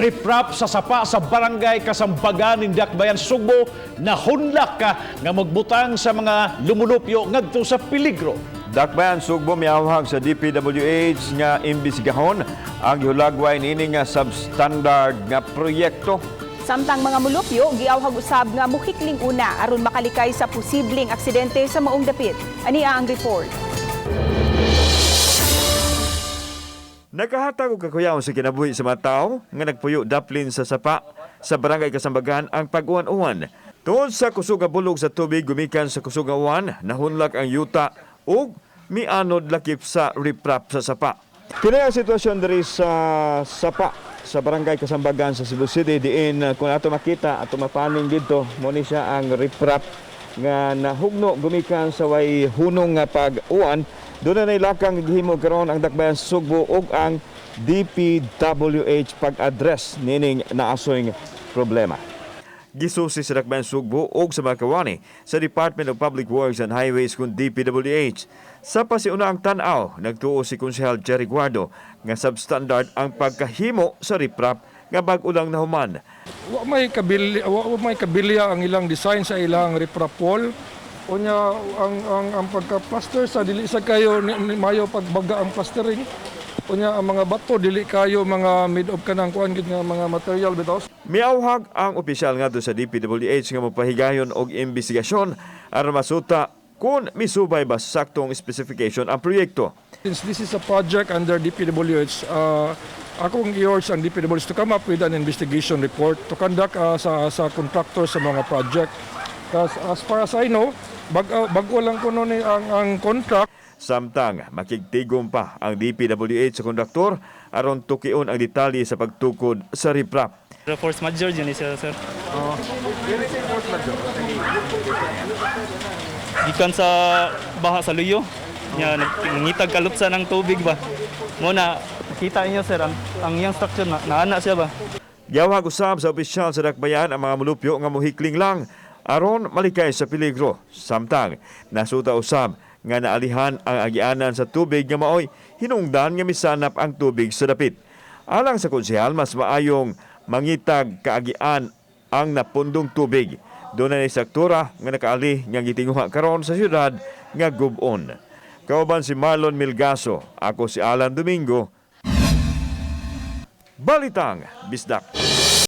Riprap sa sapa sa barangay Kasambagan ning Dakbayan, Sugbo, nahunlak ka nga magbutang sa mga lumulupyo ngadto sa peligro. Dakbayan Sugbo miawhag sa DPWH nga imbestigahon ang gihulagway niini nga substandard nga proyekto. Samtang mga mulupyo, giawhag usab nga muhikling una aron makalikay sa posibleng aksidente sa maong dapit. Ania ang report. Nakahatag og kakuyaw sa kinabuhi sa mga tawo nga nagpuyo daplin sa sapa sa barangay Kasambagan ang pag-uwan-uwan. Tungod sa kusog nga bulog sa tubig gumikan sa kusog nga uwan, nahunlak ang yuta ug mianod lakip sa riprap sa sapa. Kini ang sitwasyon diri sa sapa sa barangay Kasambagan sa Cebu City, diin kung ato makita, ato mapaning didto, mo ni siya ang riprap nga nahugno gumikan sa way hunong nga pag-uwan. Doon na lakang gihimo karon ang Dakbayan Sugbo ug ang DPWH pag-address nining naasoy problema. Gisusi sa Dakbayan Sugbo ug sa mga kawani sa Department of Public Works and Highways kung DPWH. Sa pasiuna ang tan-aw, nagtuo si Konsehal Jerry Guardo nga substandard ang pagkahimo sa riprap nga bag-o lang nahuman. Wa may kabilya ang ilang design sa ilang riprap wall. Unya ang pagka-plaster sa dili sa kayo ni mayo pagbaga ang plastering. Unya ang mga bato dili kayo mga made of kanang kuan gid nga mga material bitaw. Miawhag ang opisyal ngadto sa DPWH nga mopahigayon og investigasyon aron masuta kung misubay ba sa saktong specification ang proyekto. Since this is a project under DPWH, akong i-urge ang DPWH to come up with an investigation report to conduct sa contractor sa mga project. Because as far as I know, bag-o lang kuno ni ang contract. Samtang makigtigom pa ang DPWH sa konduktor aron tukion ang detalye sa pagtukod sa riprap. Pero force majeure yun siya, sir. Oo. Gikan sa baha sa Luyo. Nya nangitag kalupsa ng tubig ba. Mo na kita niyo, sir, ang iyang structure na naana siya ba. Giawhag usab sa opisyal sa Dakbayan ang mga mulupyo nga mohikling lang aron malikay sa peligro. Samtang nasuta usab nga naalihan ang agianan sa tubig nga maoy hinungdan nga misanap ang tubig sa dapit. Alang sa konsehal, mas maayong mangitag kaagian ang napundong tubig. Doon na struktura nga nakaali nga gitinguha karon sa syudad nga gub-on. Kauban si Marlon Milgaso, ako si Alan Domingo. Balitang Bisdak.